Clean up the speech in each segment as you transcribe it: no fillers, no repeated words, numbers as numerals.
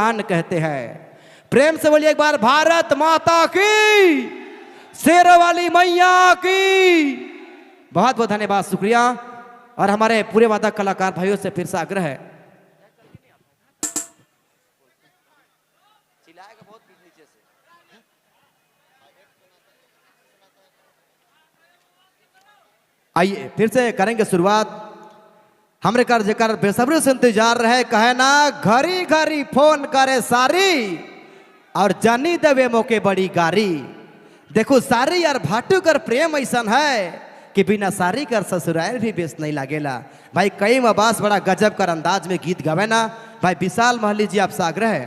शान कहते हैं। प्रेम से बोलिए एक बार भारत माता की, शेरोवाली मैया की। बहुत बहुत धन्यवाद, शुक्रिया। और हमारे पूरे वादक कलाकार भाइयों से फिर से आग्रह है, आइए फिर से करेंगे शुरुआत। हमरे कर जेकर बेसब्री से इंतजार रहे, कहे ना घरी घरी फोन करे सारी और जानी देवे मौके बड़ी गारी। देखो सारी और भाटू कर प्रेम ऐसा है कि बिना सारी कर ससुराल भी बेस नहीं लागेला। भाई कई अब्बास बड़ा गजब कर अंदाज में गीत गावे ना। भाई विशाल महली जी आपसे आग्रह है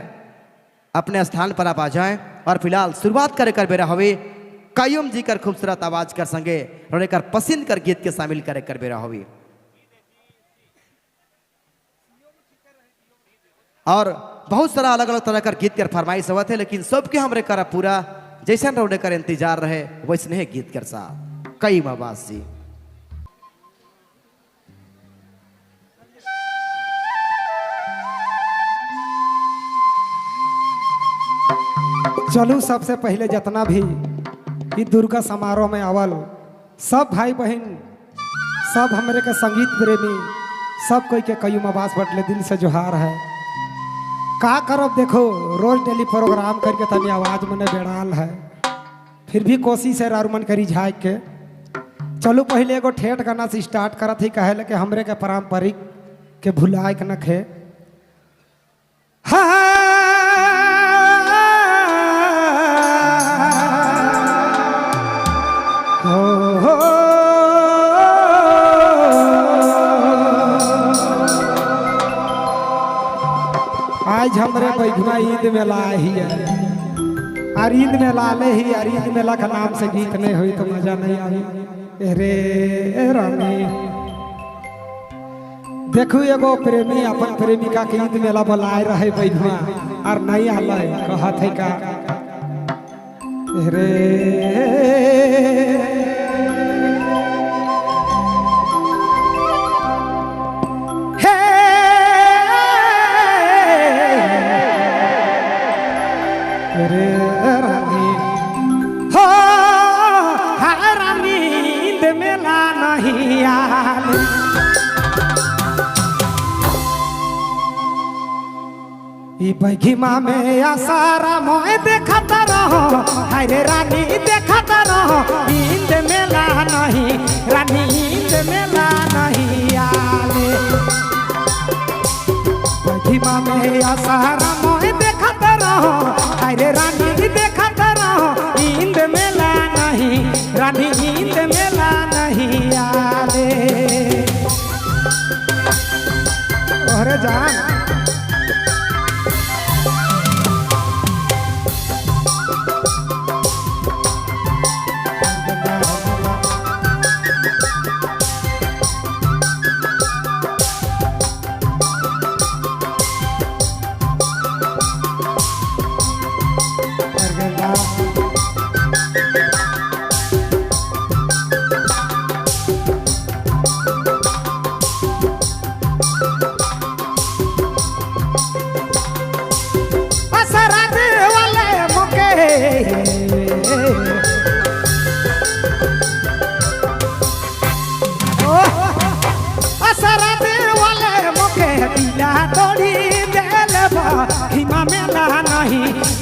अपने स्थान पर आप आ जाएं और फिलहाल शुरुआत करे कर बेरा हवे कयूम जी कर खूबसूरत आवाज कर संगे और एक पसंद कर गीत के शामिल करे कर बेरा हवे। और बहुत सारा अलग अलग तरह कर गीत कर फरमाइश होत है, लेकिन सबके हमरे कर पूरा जैसा रोने कर इंतजार रहे वैसने गीत कर साथ कई अब्बास जी। चलू सबसे पहले जितना भी ई दुर्गा समारोह में आवल सब भाई बहन, सब हमरे के संगीत प्रेमी, सब कोई के कयूम अब्बास बटले दिल से जोहार है। का करब देखो रोज डेली प्रोग्राम करके तनी आवाज़ मने बेड़ाल है, फिर भी कोशिश है रारुमन करी झाँक के। चलू पहले एगो ठेठ गाना से स्टार्ट करत ही, कहे ले कि हमरे के पारंपरिक के भुलाए के नखे। आज हमरे बैठवा ईद मेला ही है और ईद मेला ले ही और ईद मेला का नाम से गीत नहीं हुई तो मजा नहीं आई। अरे रानी देखू एगो प्रेमी अपन प्रेमिका के ईद मेला बुलाए रहे बैठवा और नहीं आल, कहत है का अरे रे रानी हो रानी ईद मेला नहीं आल। ई बघिमा में आसारा मोए देखता रहो, हरे रानी देखता रहो, ईद मेला नहीं रानी ईद मेला नहीं आल। बघिमा में आसारा मोए देखता रहो, अरे रानी देखता रहो, ईद मेला नहीं रानी ईद मेला नहीं आले। अरे जान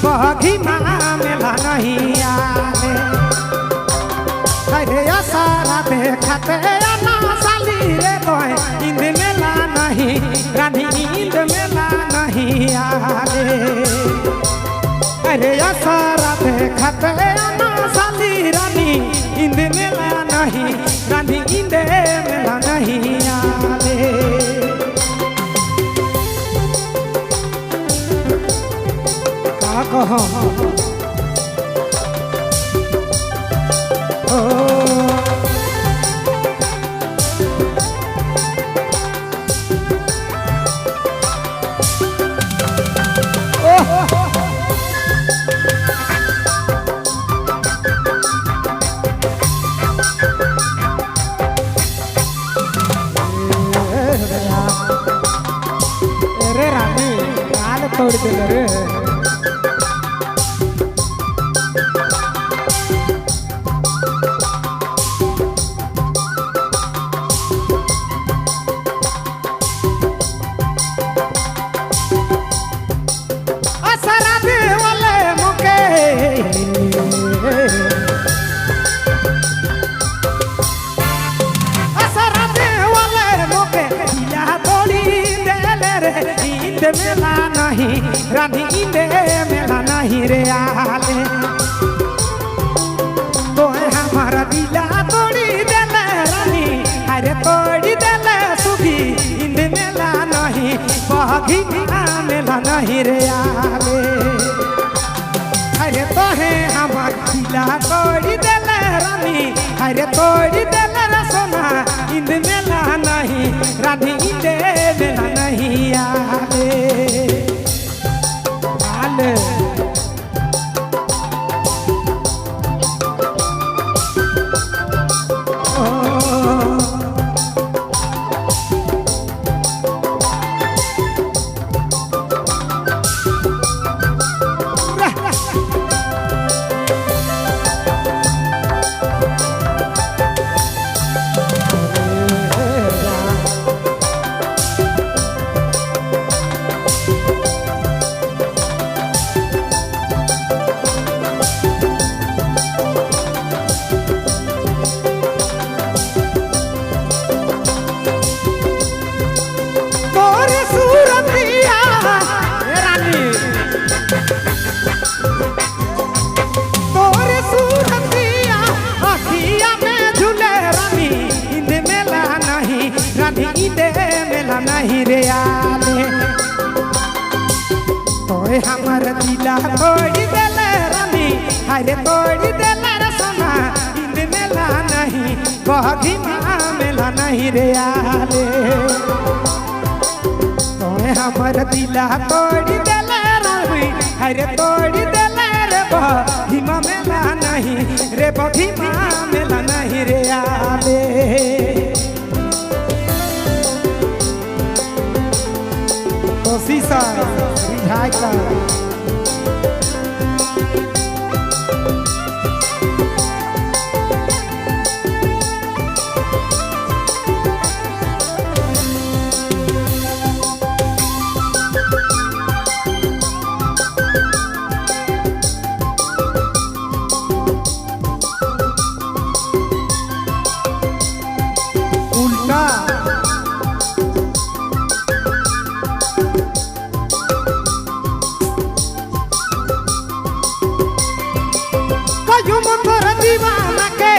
बघिमा मेला नहीं आले। अरे सारा देखते ना साली रे तोय ईद मेला नहीं रानी ईद मेला नहीं आले। अरे सारा देखते ना साली रानी ईद मेला नहीं रानी ईद मेला नहीं आले। कहो ओ अरे रानी काल तोड़ दिले। अरे असरा देवले मुके असरा देवले मुके दिला तोड़ी देले रे ईंद मेला नहीं रानी ईंद मेला नहीं रे आले तोहे हमारा दिला तोड़ी देले रानी अरे तोड़ी देले सुखी इंद मेला नहीं बहगी मेला नहीं रे आले अरे तोहे हमार दिला तोड़ी देले रानी अरे तोड़ी देले रे सोना इंद मेला नहीं रानी इंद मेला नहीं आले आले। तोर सूरतिया ए रानी तोर सूरतिया अखिया में झूले रानी इंद मेला नहीं रानी इंद मेला नहीं रे आले तोय हमर दिला तोड़ी देले रानी अरे तोड़ी देले रे सोना इंद मेला नहीं बहगी माँ मेला नहीं रे आले तोय हमर दिला तोड़ी देले रानी अरे तोड़ी देले रे बहिमा मेला नहीं रे बहिमा मेला नहीं रे आले। कोशिश रिझाई का उल्टा कयुम तोर दीवाना के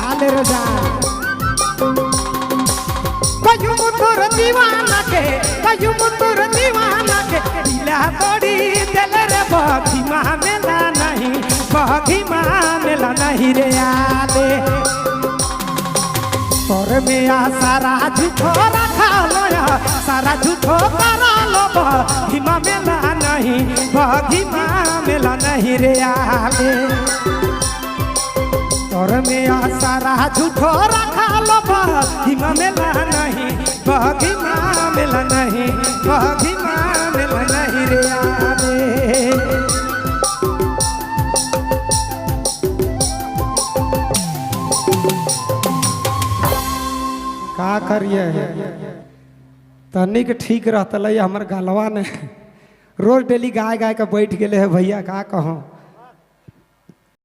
आले रजा कयुम तोर दीवाना के कयुम तोर दीवाना के दिला तोड़ी देले रे बखी माँ मेला नहीं बखी माँ मेला नहीं रे आले। तोर मिया सारा झूठो रखा लोया सारा झूठो करा लो बहिमा मेला नहीं बहिमा मेला नहीं रे आले। तोर मिया सारा झूठो रखा लो बहिमा मेला नहीं बहिमा मेला नहीं बहिमा मेला नहीं रे आले। का करिए तनिक ठीक रहतल हमर गलवा ने रोज डेली गाय गाय के बैठ गए है भैया का कहो।